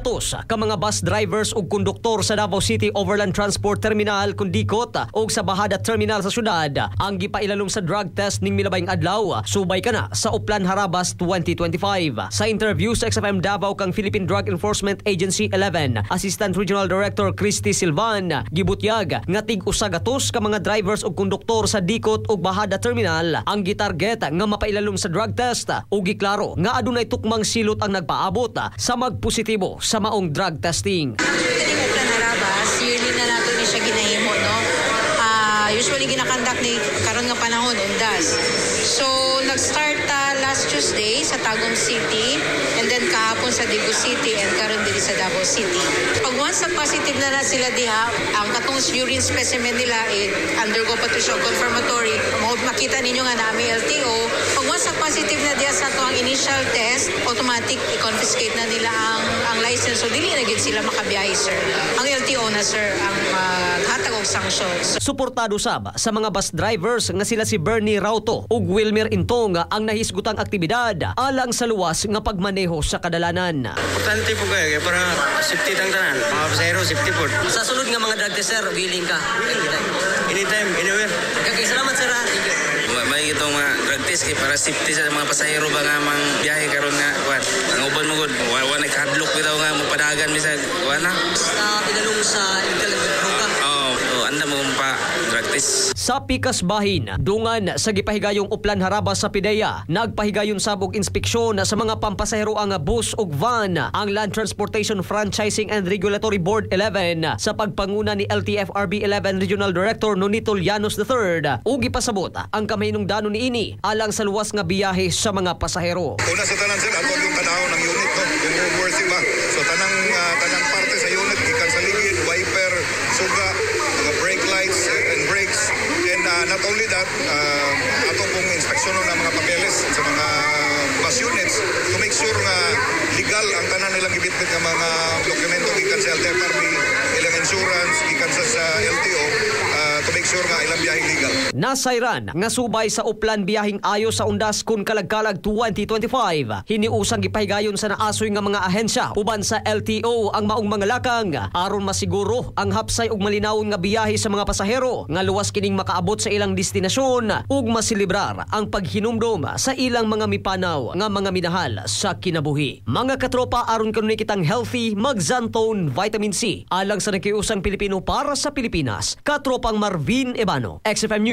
Tos ka mga bus drivers ug konduktor sa Davao City Overland Transport Terminal kun Dicot ug sa Bajada Terminal sa syudad ang gipailalom sa drug test ning milabayng adlaw subay kana sa Oplan Harabas 2025. Sa interview sa XFM Davao kang Philippine Drug Enforcement Agency 11 Assistant Regional Director Christy Silvan, gibutyag nga tig-usa gatos ka mga drivers ug konduktor sa Dicot ug Bajada Terminal ang gitarget nga mapailalom sa drug test ug giklaro nga adunay tukmang silot ang nagpaabot sa magpositibo sa maong drug testing. Actually, kaning Oplan Harabas, yearly na nato ni siya ginahimo, no? Usually gina-conduct ni karon nga panahon, undas. So, nag-start ta last Tuesday sa Tagum City and then kahapon sa Digos City and karon diri sa Davao City. Pag once na positive na na sila diha, ang katong urine specimen nila eh, undergo pa to siya og confirmatory. Mao makita ninyo nga nami LTO. Pag once na positive na diha sa ato ang initial test, automatic i-confiscate na nila ang license. So dili na gyud sila makabiyahe, sir. Ang LTO na, sir, ang maghatag og sanctions. Suportado sab sa mga bus drivers nga sila si Bernie Rauto ug Wilmer Intong ang nahisgutang aktibidad alang sa luwas nga pagmaneho sa kadalanan. Importante po kayo, kaya para safety tang tanan. Mga pasahero, safety po. Sa sunod nga mga drug test, sir, willing ka? Anytime, anywhere. Okay, salamat, sir. Thank you. May itong mga drug test kay para safety sa mga pasahero ba nga mang biyahe karon nga kuan. Ang uban mo gud, wa wa nagkadlok bitaw nga mopadagan bisag kuan na. Sa ilalong sa illegal droga. Oo, oh, anda mo pa drug test. Sa pikas bahin, dungan sa gipahigayong Oplan Harabas sa PDEA, nagpahigayon sab og inspeksyon sa mga pampasahero ang bus ug van ang Land Transportation Franchising and Regulatory Board 11 sa pagpanguna ni LTFRB 11 Regional Director Nonito Llanos III ug gipasabot ang kamahinungdanon niini alang sa luwas nga biyahe sa mga pasahero. Una sa tanan, sir, ato yung tanaw ng unit, no, kung roadworthy ba. So tanang parte sa unit gikan sa ligid, wiper, suga, mga brake lights and brakes. And not only that, ato pong inspeksyon ng mga papeles sa mga bus units to make sure nga legal ang tanan nilang gibitbit nga mga dokumento gikan sa LTFRB, ilang insurance gikan sa LTO to make sure nga ilang biyahe legal. Nasayran nga subay sa Oplan Biyaheng Ayo sa Undas kun Kalagkalag 2025. Hiniusang gipahigayon sa naasoy nga mga ahensya uban sa LTO ang maong mga lakang aron masiguro ang hapsay ug malinawon nga biyahe sa mga pasahero nga luwas kining makaabot sa ilang destinasyon ug maselebrar ang paghinumdom sa ilang mga mipanaw nga mga minahal sa kinabuhi. Mga katropa, aron kanunay kitang healthy, mag-Xanthone Vitamin C. Alang sa nakiusang Pilipino para sa Pilipinas, katropang Marvin Ebano, XFM News.